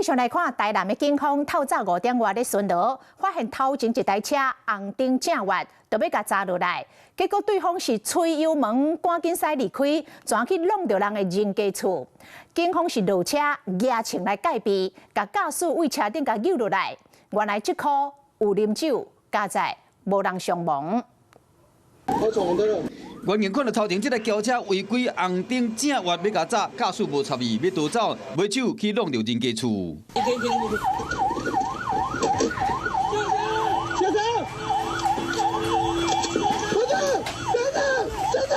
續來看台南的警方透早5點外咧巡邏，發現頭前一台車紅燈正越，就欲共閘落來，結果對方是催油門，趕緊駛離開，轉去挵著人的人家厝。警方是落車舉槍來戒備，共駕駛對車頂共扭落來。原來這箍有啉酒，佳哉無人傷亡。遠遠看著頭前這台轎車違規紅燈正越欲共閘，駕駛無插伊，欲逃走，尾手去挵著人家厝。停停停！下車！下車！下車！下車！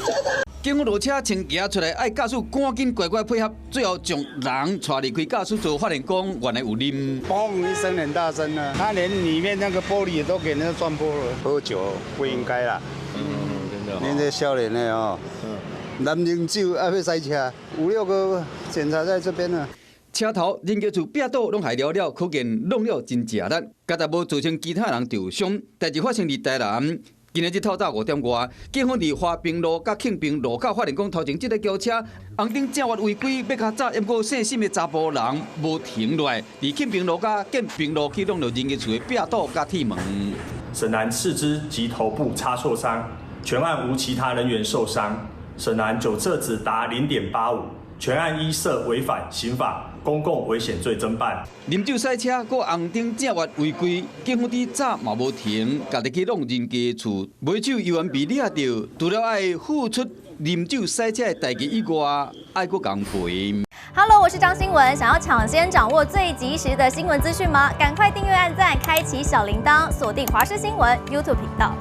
下車！警方落車先行出來，愛駕駛趕緊乖乖配合，最後將人帶離開駕駛座，發現講原來有啉。嘣一聲很大聲啊，他連裡面那個玻璃也都給人家撞破了。喝酒不應該啦。恁這少年的哦，男飲酒愛欲賽車，五六個警察在這邊呢。車頭人家厝壁倒攏害了了，可見弄了真食力，佳哉無造成其他人受傷。代誌發生佇台南，今仔日透早5點外，警方佇華平路佮慶平路口發現講頭前這台轎車紅燈正越違規，欲共閘，毋過細心的查埔人無停落來，佇慶平路佮建平路去弄著人家厝的壁倒佮鐵門。沈男四肢及頭部擦挫傷，全案無其他人員受傷。沈男酒測值達0.85，全案依涉違反刑法公共危險罪偵辦。啉酒駛車，閣紅燈正越違規，警方佇閘嘛無停，家己去弄人家厝，尾手猶原被掠著，除了愛付出啉酒駛車的代誌以外，愛閣共賠。 Hello，我是張新聞，想要搶先掌握最及時的新聞資訊嗎？趕快訂閱、按讚、開啟小鈴鐺，鎖定華視新聞 YouTube 頻道。